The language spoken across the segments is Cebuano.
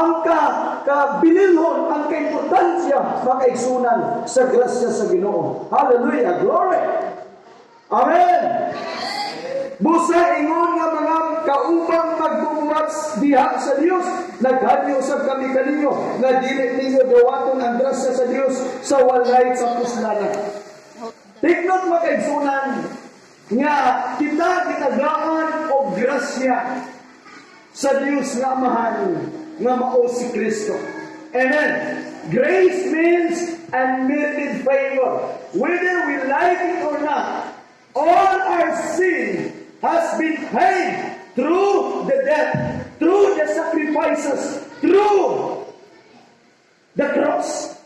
Ang kabililhon, ang kaimportansya, makaigsunan sa grasya sa Ginoo. Hallelujah! Glory! Amen! Busa ingon nga mga kaubang magbubuhat diha sa Dios, naghanyo usab kami kaninyo nga dili ninyo dawaton ang grasya sa Dios sa walay kapuslanan. Take note, makaigsunan, nga kita gitagaan og grasya sa Dios nga Amahan nga mao si Kristo. Amen. Grace means unmerited favor. Whether we like it or not, all our sin has been paid through the death, through the sacrifices, through the cross,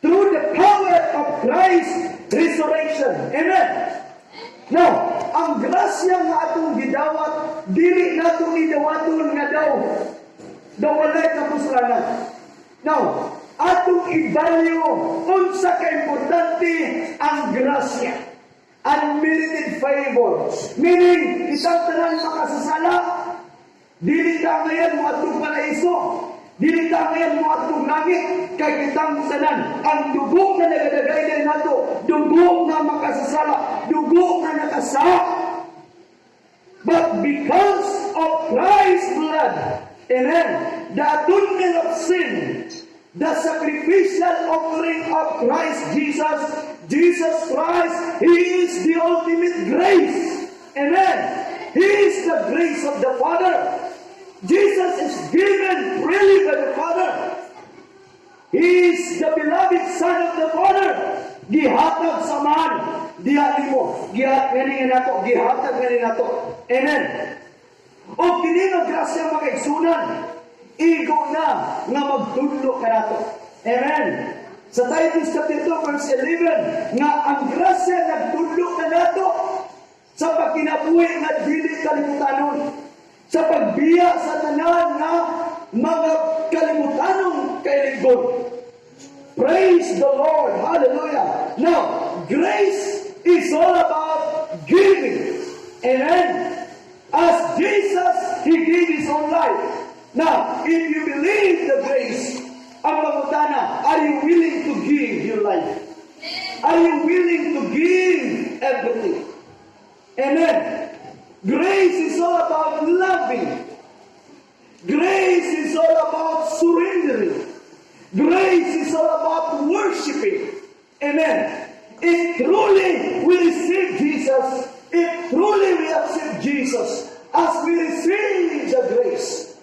through the power of Christ's resurrection. Amen. Now, ang grasya nga atong gidawat, dili nato ni dawaton nga daw walay kapuslanan. Now, atong i-value unsa ka importante ang grasya. Unmerited favor. Meaning, isang tanan makasasala, dili ta ngayon mo atong paraiso. Dili ta ngayon mo atong langit kay kitang tanan ang dugo nga nagadagay din nato, dugo nga makasasala, dugo nga nakasa. But because of Christ's blood, amen, the atonement of sin, the sacrificial offering of Christ Jesus, Jesus Christ, He is the ultimate grace. Amen. He is the grace of the Father. Jesus is given freely by the Father. He is the beloved Son of the Father. Gihatag sa man. Diha nimo. Gihat ngani nato. Gihatag ngani nato. Amen. O kini nga grasya, makaigsunan, igo na nga magtudlo kanato. Amen. Sa Titus chapter 2 verse 11 nga ang grasya nagtudlo kanato sa pagkinabuhi nga dili kalimutanon, sa pagbiya sa tanan nga mga kalimutanong kailigbon. Praise the Lord. Hallelujah. Now, grace is all about giving. Amen. As Jesus, He gave His own life. Now, if you believe the grace, ang pangutana, are you willing to give your life? Are you willing to give everything? Amen. Grace is all about loving. Grace is all about surrendering. Grace is all about worshiping. Amen. If truly we receive Jesus, if truly we accept Jesus, as we receive the grace,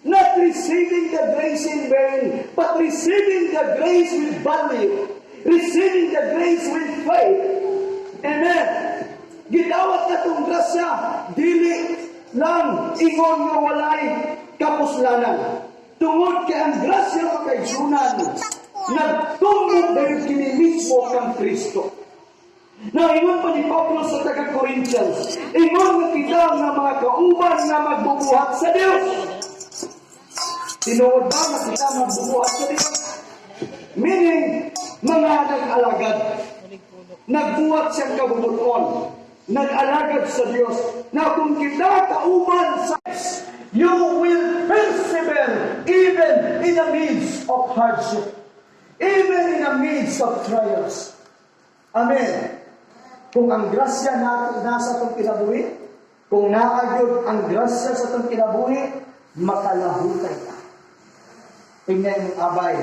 not receiving the grace in vain, but receiving the grace with value, receiving the grace with faith. Amen. Gidawat natong grasya, dili lang ingon nga walay kapuslanan. Tungod kay ang grasya, makaigsunan, nagtungod dahil kini mismo kang Kristo. Na ingon pa ni Pablo sa taga Corinthians, ingon nga kita nga mga kauban nga magbubuhat sa Dios. Tinuod ba nga kita magbubuhat sa Dios? Meaning, mga nag-alagad. Nagbuhat siyang kabubut-on. Nag-alagad sa Dios. Na kung kita kauban sa, you will persevere even in the midst of hardship. Even in the midst of trials. Amen. Kung ang grasya natin nasa atong kinabuhi, kung naa gyud ang grasya sa atong kinabuhi, makalahutay ta. Tingnan yung abay,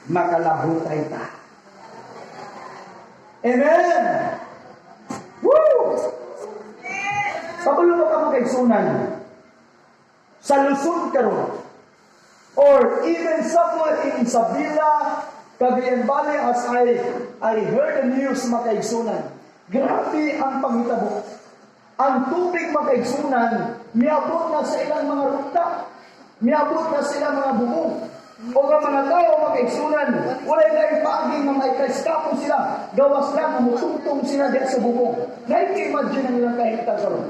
makalahutay ta. Amen! Woo! Kabalo ba ka, makaigsunan? Sa Luzon karon or even somewhere in Isabela, Cagayan Valley, as I heard the news, makaigsunan, grabe ang panghitabo. Ang tubig, makaigsunan, miabot na sa ilang mga ruta, miabot na sa ilang mga bubong. O nga mga tao, makaigsunan, walay laing paagi nga maikaeskapo sila, gawas lang mutungtong sila diya sa bubong. Naiki-imagine ang ilang kahimtang karon.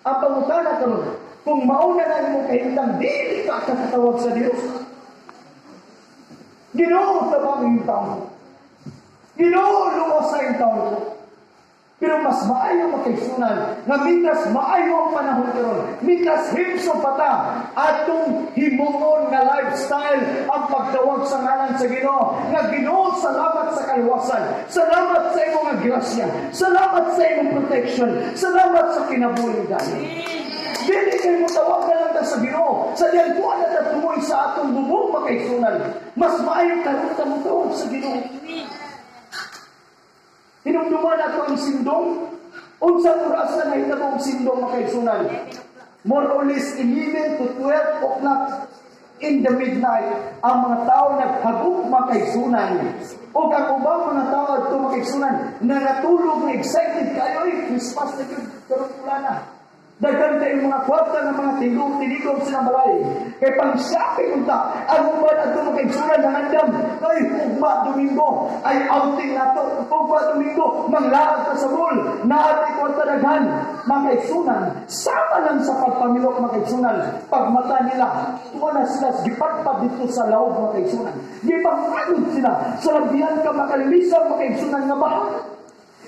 Ang pangutana karon, kung mauna na imong kahimtang, dili ka kakatawag sa Dios. "Ginoo, tabang yung taon ko. Ginoo, luwas sa yung taon ko." Pero mas maayo, mga kaigsuonan, nga mintras maayo ang panahon karon, mintras himsog pa ta, atong himuon nga lifestyle ang pagtawag sa ngalan sa Ginoo. Nga Ginoo, salamat sa kaluwasan. Salamat sa imong nga grasya. Salamat sa imong protection. Salamat sa kinabuhi dahil. Dili kay mo tawag na lang ta sa Ginoo. Sa diyang kuan na ta tumoy sa atong bubong, mga kaigsuonan. Mas maayo karon ta mo tawag sa Ginoo. Hinumduman nato ang sindong. Unsa oras na nahitabo ang sindong, mga kaigsuonan? More or less 11 to 12 o'clock in the midnight, ang mga tao naghagop, mga kaigsuonan. O ang ubang mga tao adto, mga kaigsuonan, na natulog na excited kayo, ay Christmas na yun, karon wala na. Daghan kayong mga kwarta ng mga tigog, tinigog sa balay. Kay pang shopping unta, ang uban adto, mga kaigsuonan, nangandam, ay ugma Domingo, ay outing nato, ugma Domingo, manglaag ta sa mall, naa kwarta daghan. Mga kaigsuonan, sama lang sa pagpamilok, mga kaigsuonan, pagmata nila, tuwa na sila, gipadpad dito sa lawom, mga kaigsuonan. Gipanganod sila sa labihan ka makalilisang, mga kaigsuonan, nga baha.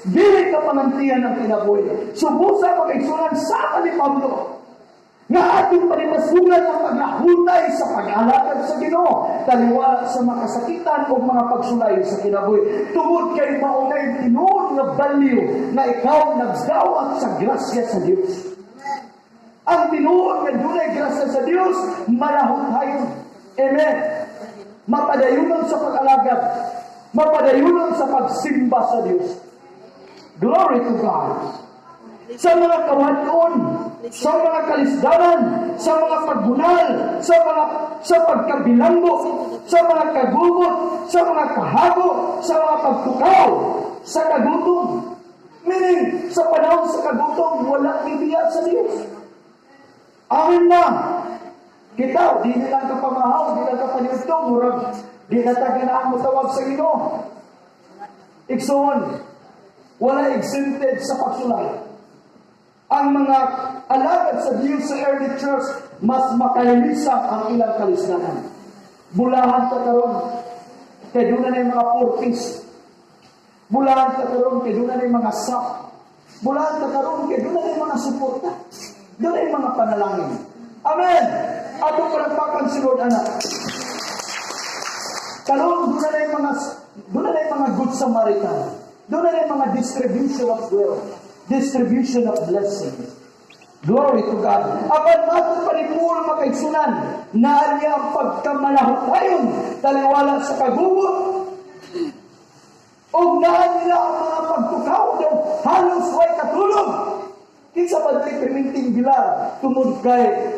Dili ka pangantian ang kinabuhi. Subusa, mga kaigsuonan, sama ni Pablo, nga atong panimasugan ang paglahutay sa pag-alagad sa Ginoo, taliwala sa mga kasakitan o mga pagsulay sa kinabuhi. Tungod kay maunay tinuod nga value na ikaw nagdawat sa grasya sa Dios. Ang tinuod nga dunay grasya sa Dios, malahutayon. Amen. Mapadayunon sa pag-alagad. Mapadayunon sa pagsimba sa Dios. Glory to God. Sa mga kawadon, sa mga kalisdanan, sa mga pagbunal, sa pagkabilanggo, sa mga kagubot, sa mga kahago, sa mga pagtukaw, sa kagutom. Meaning, sa panahon sa kagutom, wala ibiya sa Diyos. Amin na. Kita, di na lang ka pamahaw, di lang ka paniudto, murag, di na ta ganahan mo tawag sa Ginoo. Igsoon, wala exempted sa pagsulay. Ang mga alagad sa Diyos sa early church, mas makalilisang ang ilang kalisdanan. Bulahan ta karon kay doon na yung mga purpose. Bulahan ta karon kay doon na yung mga sap. Bulahan ta karon kay doon na yung mga suporta. Doon na yung mga panalangin. Amen! Ato palakpakan si Lord, anak. Karon doon na yung mga Good Samaritan. Doon na yung mga distribution of wealth, distribution of blessings. Glory to God. Apan matod pa ni Paul, mga kaigsuonan, naa niya ang pagkamalahutayon, taliwala sa kagubot. O naa nila ang mga pagtukaw daw, halos way katulog. Kinsa ba dili perminting bilar tungod kay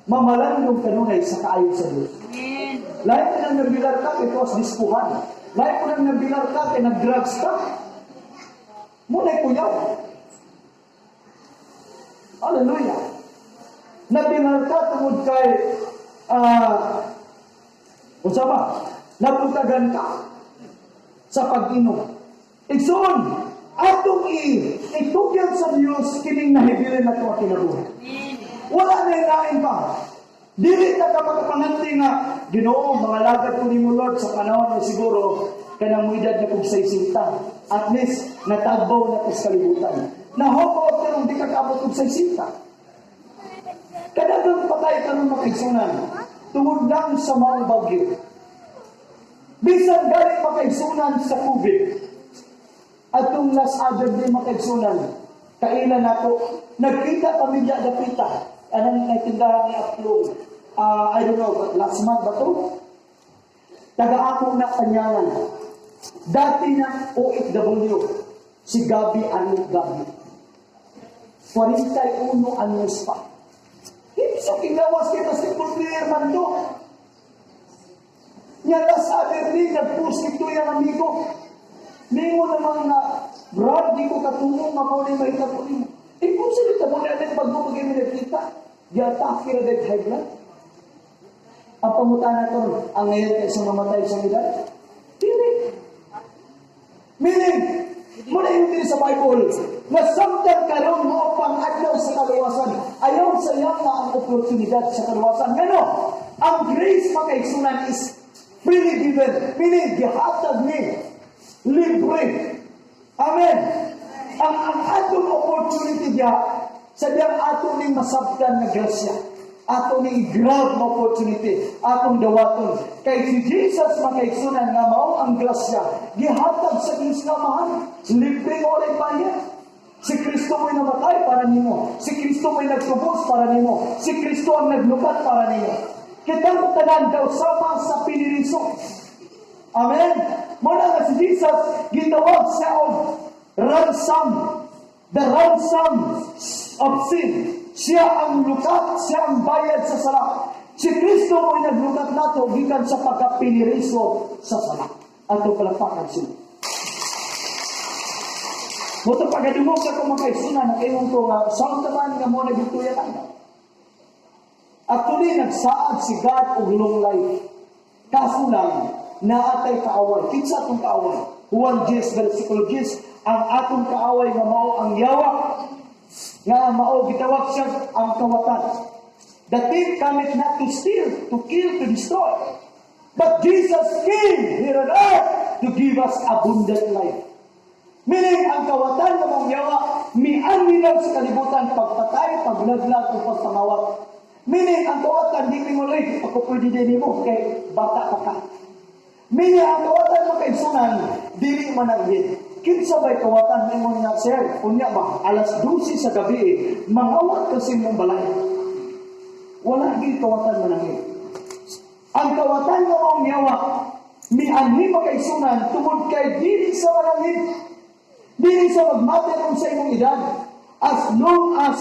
mamalandong kanunay sa kaayo sa Dios? Amen. Lain ko nang nabilar ka kay tuwas diskuhan. Lain ko nang nabilar ka kay nag-drugs ka. Muna'y kuyaw. Hallelujah. Nabilar ka tungod kay unsa ba? Napuntagan ka sa pag-inom. Igsoon, atong itugyan sa Dios kining nahibilin na ang kinabuhi. Amen. Wala na lain pa. Dili ta ka makapanganti nga, "Ginoo, mga lagad ko nimo, Lord, sa panahon na siguro kanang moedad na kog 60. At least natagbaw na ko sa kalibutan." Nahobo karong di ka kaabot og 60. Kadagang patay karon, mga kaigsuonan, tungod lang sa maong bagyo. Bisan galing, mga kaigsuonan, sa COVID. Atong last other day, mga kaigsuonan, kaila nako, nagkita kami diya dapita. Anong naitindahan ni Aplong? I don't know, but last month ba to? Taga ako na kanyanan. Dati ng OFW, si Gabi Arnold Gabi. 41 anyos pa. Hindi so kingawas kay basketball player man to. Nya last other day, nag-post ito yung amigo. Ningo naman nga, "Brad, di ko katulong nga mao ni mahitabo nimo." Eh kung sila tabo na natin bago pag nagkita, di-atake ra dahil high blood. Ang pangutana karon, ang ngayon kay sa mamatay sa edad? Dili. Meaning, muna yung din sa Bible, na samtang karon mo pang adlaw sa kaluwasan, ayaw sayang na ang oportunidad sa kaluwasan. Ngano, ang grace, mga kaigsuonan, is freely given. Meaning, gihatag ni libre. Amen. Ang diha sa diyang ato ning masabtan nga grasya. Ato ning i-grab nga opportunity, atong dawaton. Kay si Jesus, mga kaigsunan, nga mao ang grasya, gihatag sa Diyos nga Amahan, libre mo, walay bayad. Si Kristo mo'y namatay para nimo. Si Kristo mo'y nagtubos para nimo. Si Kristo ang naglukat para nimo. Kitang tanan daw sama sa piniriso. Amen. Muna nga si Jesus, gitawag siya og ransom. The ransom of sin. Siya ang lukat, siya ang bayad sa sala. Si Kristo mo'y naglukat nato gikan sa pagkapiniriso sa sala. Ato palakpakan siya. Mao to pagkadungog sa akong mga kaigsunan, nakaingon ko nga, saan man nga mo nagituya lang. Actually, nagsaad si God og long life. Kaso lang, naatay kaaway. Kinsa atong kaaway? Juan 10, versikulo 10, ang atong kaaway nga mao ang yawa, nga mao gitawag siya ang kawatan. The thief cometh not to steal, to kill, to destroy. But Jesus came here on earth to give us abundant life. Meaning, ang kawatan ng mga yawa, mianhi lang sa kalibutan, pagpatay, paglaglag, o pagpangawat. Meaning, ang kawatan, di mo, "Ay, ako pwede din mo, kay bata pa ka." Meaning, ang kawatan, mga kaigsunan, dili man ang. Kinsa ba'y kawatan mo nga, "Sir, unya ba, alas 12 sa gabi, mangawat kasi mong balay"? Wala gid kawatan manangin. Ang kawatan nga maong yawa, mianhi, mga kaigsunan, tungod kay dili sa manangin. Dili sa magmatter sa imong edad. As long as